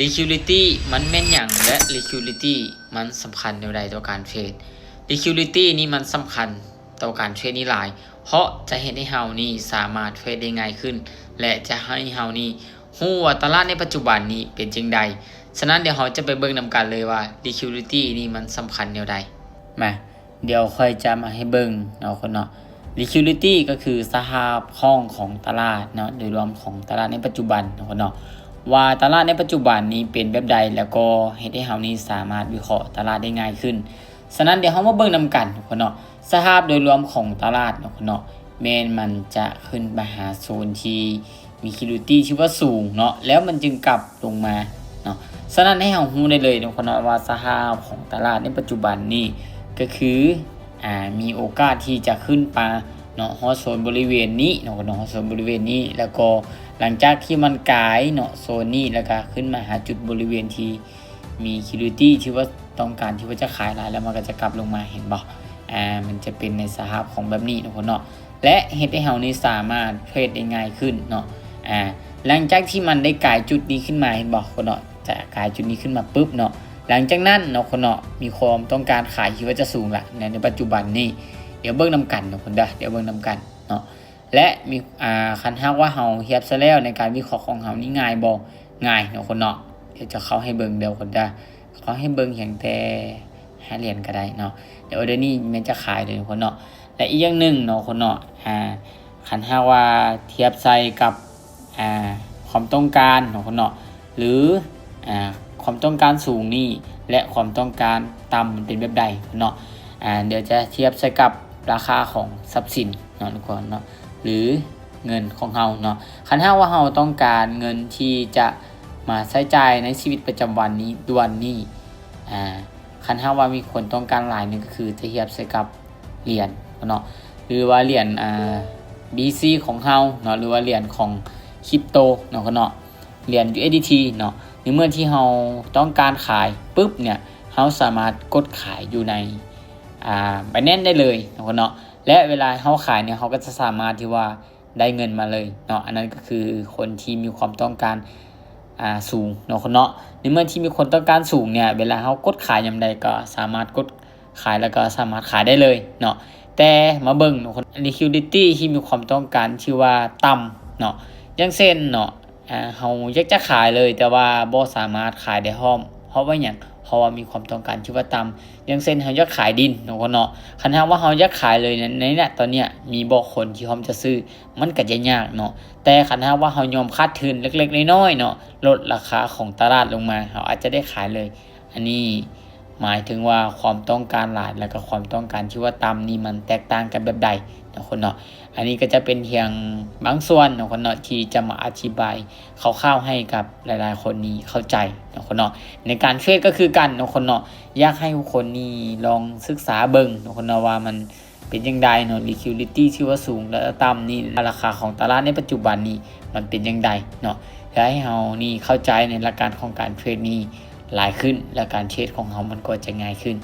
Liquidity ມັນແມ່ນຫຍັງ ແລະ Liquidity ມັນສຳຄັນແນວໃດຕໍ່ການເທຣດ? Liquidity ນີ້ມັນສຳຄັນຕໍ່ການເທຣດນີ້ຫຼາຍ ເພາະຈະເຮັດໃຫ້ເຮົານີ້ສາມາດເທຣດໄດ້ງ່າຍຂຶ້ນ ແລະ ຈະໃຫ້ເຮົານີ້ຮູ້ວ່າຕະຫຼາດໃນປັດຈຸບັນນີ້ເປັນຈັ່ງໃດ. ສະນັ້ນ ດຽວເຮົາຈະໄປເບິ່ງນຳກັນເລີຍວ່າ Liquidity ນີ້ມັນສຳຄັນແນວໃດ. ມາ ດຽວຂ້ອຍຈະມາໃຫ້ເບິ່ງເນາະຄົນເນາະ. Liquidity ກໍຄືສະພາບຄ່ອງຂອງຕະຫຼາດເນາະ ໂດຍລວມຂອງຕະຫຼາດໃນປັດຈຸບັນເນາະຄົນເນາະ ວ່າຕະຫຼາດໃນປັດຈຸບັນນີ້ເປັນແບບໃດ ແລ້ວກໍເຮັດໃຫ້ເຮົານີ້ສາມາດວິເຄາະຕະຫຼາດໄດ້ງ່າຍຂຶ້ນ. ສະນັ້ນ ດຽວເຮົາມາເບິ່ງນຳກັນເນາະຄົນເນາະ. ສະພາບໂດຍລວມຂອງຕະຫຼາດເນາະຄົນເນາະ ແມ່ນມັນຈະຂຶ້ນໄປຫາໂຊນທີ່ Liquidity ທີ່ວ່າສູງເນາະ ແລ້ວມັນຈຶ່ງກັບລົງມາເນາະ. ສະນັ້ນ ໃຫ້ເຮົາຮູ້ໄດ້ເລີຍເນາະຄົນເນາະ ວ່າສະພາບຂອງຕະຫຼາດໃນປັດຈຸບັນນີ້ ກໍຄື ອ່າ ມີໂອກາດທີ່ຈະຂຶ້ນໄປເນາະ ຮອດໂຊນບໍລິເວນນີ້ເນາະ ຮອດໂຊນບໍລິເວນນີ້ ແລ້ວກໍຫຼັງຈາກທີ່ມັນກາຍເນາະ ໂຊນນີ້ ແລ້ວກໍຂຶ້ນມາຫາຈຸດບໍລິເວນທີ່ Liquidity ທີ່ວ່າຕ້ອງການທີ່ວ່າຈະຂາຍຫຼາຍ ແລ້ວມັນກໍຈະກັບລົງມາ ເຫັນບໍ່? ອ່າ ມັນຈະເປັນໃນສະພາບຂອງແບບນີ້ເນາະຄົນເນາະ ແລະ ເຮັດໃຫ້ເຮົານີ້ສາມາດເທຣດໄດ້ງ່າຍຂຶ້ນເນາະ. ອ່າ ຫຼັງຈາກທີ່ມັນໄດ້ກາຍຈຸດນີ້ຂຶ້ນມາ ເຫັນບໍ່ຄົນເນາະ? ຈະກາຍຈຸດນີ້ຂຶ້ນມາປຶບເນາະ ຫຼັງຈາກນັ້ນເນາະຄົນເນາະ ມີຄວາມຕ້ອງການຂາຍທີ່ວ່າຈະສູງລະ ໃນ ໃນປັດຈຸບັນນີ້. ດຽວເບິ່ງນຳກັນເນາະຄົນເດີ ດຽວເບິ່ງນຳກັນເນາະ. ແລະ ມີ ອ່າ ຄັນຫາກວ່າເຮົາທຽບໃສ່ແລ້ວ ໃນການວິເຄາະຂອງເຮົານີ້ງ່າຍບໍ່? ງ່າຍເນາະຄົນເນາະ. ດຽວຈະເຂົ້າໃຫ້ເບິ່ງເດີຄົນເດີ ເຂົ້າໃຫ້ເບິ່ງພຽງແຕ່ຫ້າຫຼຽນກໍໄດ້ເນາະ. ດຽວເດີນີ້ແມ່ນຈະຂາຍເດີຄົນເນາະ. ແລະ ອີກຢ່າງໜຶ່ງເນາະຄົນເນາະ ອ່າ ຄັນຫາກວ່າທຽບໃສ່ກັບ ອ່າ ຄວາມຕ້ອງການເນາະຄົນເນາະ ຫຼື ອ່າ ຄວາມຕ້ອງການສູງນີ້ ແລະ ຄວາມຕ້ອງການຕ່ຳ ມັນເປັນແບບໃດເນາະ. ອ່າ ດຽວຈະທຽບໃສ່ກັບລາຄາຂອງຊັບສິນເນາະທຸກຄົນເນາະ ຫຼື ເງິນຂອງເຮົາເນາະ. ຄັນຫາກວ່າເຮົາຕ້ອງການເງິນທີ່ຈະມາໃຊ້ຈ່າຍໃນຊີວິດປະຈຳວັນນີ້ ດ່ວນນີ້ ອ່າ ຄັນຫາກວ່າມີຄົນຕ້ອງການຫຼາຍນີ້ ກໍຄືຈະທຽບໃສ່ກັບຫຼຽນເນາະ ຫຼືວ່າຫຼຽນ ອ່າ BC ຂອງເຮົາເນາະ ຫຼືວ່າຫຼຽນຂອງຄຣິບໂຕເນາະເນາະ ຫຼຽນ USDT ເນາະ. ໃນເມື່ອທີ່ເຮົາຕ້ອງການຂາຍປຶບເນຍ ເຮົາສາມາດກົດຂາຍຢູ່ໃນ ອ່າ Binance ໄດ້ເລີຍເນາະເນາະ. ແລະ ເວລາເຮົາຂາຍເນຍ ເຮົາກໍຈະສາມາດທີ່ວ່າ ໄດ້ເງິນມາເລີຍເນາະ. ອັນນັ້ນກໍຄືຄົນທີ່ມີຄວາມຕ້ອງການ ອ່າ ສູງເນາະເນາະ. ໃນເມື່ອທີ່ມີຄົນຕ້ອງການສູງເນຍ ເວລາເຮົາກົດຂາຍຍາມໃດກໍສາມາດກົດຂາຍ ແລ້ວກໍສາມາດຂາຍໄດ້ເລີຍເນາະ. ແຕ່ມາເບິ່ງເນາະ Liquidity ທີ່ມີຄວາມຕ້ອງການທີ່ວ່າຕ່ຳເນາະ ຢ່າງເຊັ່ນເນາະ ອ່າ ເຮົາຢາກຈະຂາຍເລີຍ ແຕ່ວ່າບໍ່ສາມາດຂາຍໄດ້ພ້ອມ ເພາະວ່າຫຍັງ? ເພາະວ່າມີຄວາມຕ້ອງການທີ່ວ່າຕ່ຳ. ຢ່າງເຊັ່ນ ເຮົາຢາກຂາຍດິນເນາະເນາະ. ຄັນຫາກວ່າເຮົາຢາກຂາຍເລີຍໃນ ໃນນະຕອນເນຍ ມີບໍ່ຄົນທີ່ພ້ອມຈະຊື້? ມັນກໍຈະຍາກເນາະ. ແຕ່ຄັນຫາກວ່າເຮົາຍອມຂາດທຶນເລັກໆນ້ອຍໆເນາະ ລົດລາຄາຂອງຕະຫຼາດລົງມາ ເຮົາອາດຈະໄດ້ຂາຍເລີຍ. ອັນນີ້ໝາຍເຖິງວ່າຄວາມຕ້ອງການຫຼາຍ ແລ້ວກໍຄວາມຕ້ອງການທີ່ວ່າຕ່ຳນີ້ ມັນແຕກຕ່າງກັນແບບໃດເນາະຄົນເນາະ. ອັນນີ້ກໍຈະເປັນພຽງບາງສ່ວນເນາະຄົນເນາະ ທີ່ຈະມາອະທິບາຍຄ່າວໆໃຫ້ກັບຫຼາຍໆຄົນນີ້ເຂົ້າໃຈເນາະຄົນເນາະ. ໃນການເທຣດກໍຄືກັນເນາະຄົນເນາະ ຢາກໃຫ້ທຸກຄົນນີ້ລອງສຶກສາເບິ່ງເນາະຄົນເນາະ ວ່າມັນ ເປັນຈັ່ງໃດເນາະ Liquidity ທີ່ວ່າສູງ ແລະ ຕ່ຳນີ້ ລາຄາຂອງຕະຫຼາດໃນປັດຈຸບັນນີ້ ມັນເປັນຈັ່ງໃດເນາະ ເພື່ອໃຫ້ເຮົານີ້ເຂົ້າໃຈໃນຫຼັກການຂອງການເທຣດນີ້ຫຼາຍຂຶ້ນ ແລະ ການເທຣດຂອງເຮົາມັນກໍຈະງ່າຍຂຶ້ນ